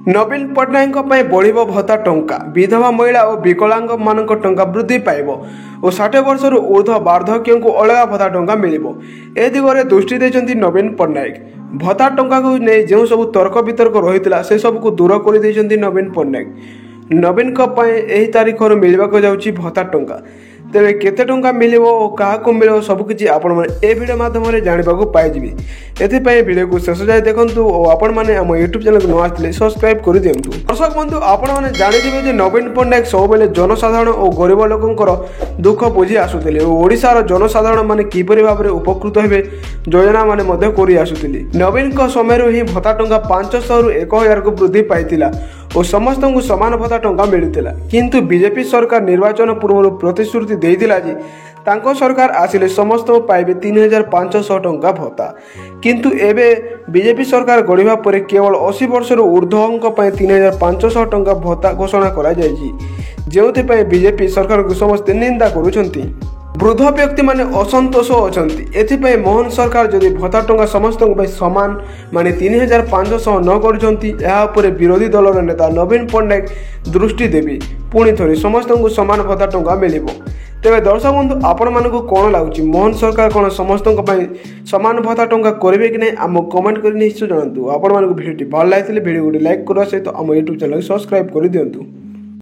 ନବୀନ ପଟ୍ଟନାୟକଙ୍କ ପାଇଁ ବଢ଼ିବ ଭତ୍ତା ଟଙ୍କା। ବିଧବା ମହିଳା ଓ ବିକଳାଙ୍ଗମାନଙ୍କ ଟଙ୍କା ବୃଦ୍ଧି ପାଇବ ଓ 60 ବର୍ଷରୁ ଉର୍ଦ୍ଧ୍ୱ ବାର୍ଦ୍ଧକ୍ୟଙ୍କୁ ଅଲଗା ଭତ୍ତା ଟଙ୍କା ମିଳିବ। ଏ ଦିଗରେ ଦୃଷ୍ଟି ଦେଇଛନ୍ତି ନବୀନ ପଟ୍ଟନାୟକ। ଭତ୍ତା ଟଙ୍କାକୁ ନେଇ ଯେଉଁ ସବୁ ତର୍କ ବିତର୍କ ରହିଥିଲା, ସେସବୁକୁ ଦୂର କରିଦେଇଛନ୍ତି ନବୀନ ପଟ୍ଟନାୟକ। ନବୀନଙ୍କ ପାଇଁ ଏହି ତାରିଖରୁ ମିଳିବାକୁ ଯାଉଛି ଭତ୍ତା ଟଙ୍କା। ତେବେ କେତେ ଟଙ୍କା ମିଳିବ ଓ କାହାକୁ ମିଳିବ, ସବୁକିଛି ଆପଣମାନେ ଏ ଭିଡ଼ିଓ ମାଧ୍ୟମରେ ଜାଣିବାକୁ ପାଇଯିବେ। ଏଥିପାଇଁ ଭିଡ଼ିଓକୁ ଶେଷ ଯାଏ ଦେଖନ୍ତୁ ଓ ଆପଣମାନେ ଆମ ୟୁଟ୍ୟୁବ୍ ଚ୍ୟାନେଲକୁ ନ ଆସିଥିଲେ ସବସ୍କ୍ରାଇବ୍ କରିଦିଅନ୍ତୁ। ଦର୍ଶକ ବନ୍ଧୁ, ଆପଣମାନେ ଜାଣିଥିବେ ଯେ ନବୀନ ପଟ୍ଟନାୟକ ସବୁବେଳେ ଜନସାଧାରଣ ଓ ଗରିବ ଲୋକଙ୍କର ଦୁଃଖ ବୁଝି ଆସୁଥିଲେ ଓ ଓଡ଼ିଶାର ଜନସାଧାରଣମାନେ କିପରି ଭାବରେ ଉପକୃତ ହେବେ ଯୋଜନାମାନେ ମଧ୍ୟ କରି ଆସୁଥିଲେ। ନବୀନଙ୍କ ସମୟରୁ ହିଁ ଭତ୍ତା ଟଙ୍କା 500ରୁ 1000କୁ ବୃଦ୍ଧି ପାଇଥିଲା ଓ ସମସ୍ତଙ୍କୁ ସମାନ ଭତ୍ତା ଟଙ୍କା ମିଳୁଥିଲା। କିନ୍ତୁ ବିଜେପି ସରକାର ନିର୍ବାଚନ ପୂର୍ବରୁ ପ୍ରତିଶ୍ରୁତି ଦେଇଥିଲା ଯେ ତାଙ୍କ ସରକାର ଆସିଲେ ସମସ୍ତଙ୍କୁ ପାଇବେ 3500 ଟଙ୍କା ଭତ୍ତା। କିନ୍ତୁ ଏବେ ବିଜେପି ସରକାର ଗଢ଼ିବା ପରେ କେବଳ 80 ବର୍ଷରୁ ଉର୍ଦ୍ଧ୍ୱଙ୍କ ପାଇଁ 3500 ଟଙ୍କା ଭତ୍ତା ଘୋଷଣା କରାଯାଇଛି, ଯେଉଁଥିପାଇଁ ବିଜେପି ସରକାରକୁ ସମସ୍ତେ ନିନ୍ଦା କରୁଛନ୍ତି। ବୃଦ୍ଧ ବ୍ୟକ୍ତିମାନେ ଅସନ୍ତୋଷ ଅଛନ୍ତି। ଏଥିପାଇଁ ମୋହନ ସରକାର ଯଦି ଭତ୍ତା ଟଙ୍କା ସମସ୍ତଙ୍କ ପାଇଁ ସମାନ ମାନେ 3500 ନ କରୁଛନ୍ତି, ଏହା ଉପରେ ବିରୋଧୀ ଦଳର ନେତା ନବୀନ ପଟ୍ଟନାୟକ ଦୃଷ୍ଟି ଦେବେ। ପୁଣି ଥରେ ସମସ୍ତଙ୍କୁ ସମାନ ଭତ୍ତା ଟଙ୍କା ମିଳିବ। ତେବେ ଦର୍ଶକ ବନ୍ଧୁ, ଆପଣମାନଙ୍କୁ କ'ଣ ଲାଗୁଛି, ମୋହନ ସରକାର କ'ଣ ସମସ୍ତଙ୍କ ପାଇଁ ସମାନ ଭତ୍ତା ଟଙ୍କା କରିବେ କି ନାହିଁ? ଆମକୁ କମେଣ୍ଟ କରି ନିଶ୍ଚୟ ଜଣାନ୍ତୁ। ଆପଣମାନଙ୍କୁ ଭିଡ଼ିଓଟି ଭଲ ଲାଗିଥିଲେ ଭିଡ଼ିଓ ଗୋଟେ ଲାଇକ୍ କରିବା ସହିତ ଆମ ୟୁଟ୍ୟୁବ୍ ଚ୍ୟାନେଲକୁ ସବସ୍କ୍ରାଇବ୍ କରିଦିଅନ୍ତୁ।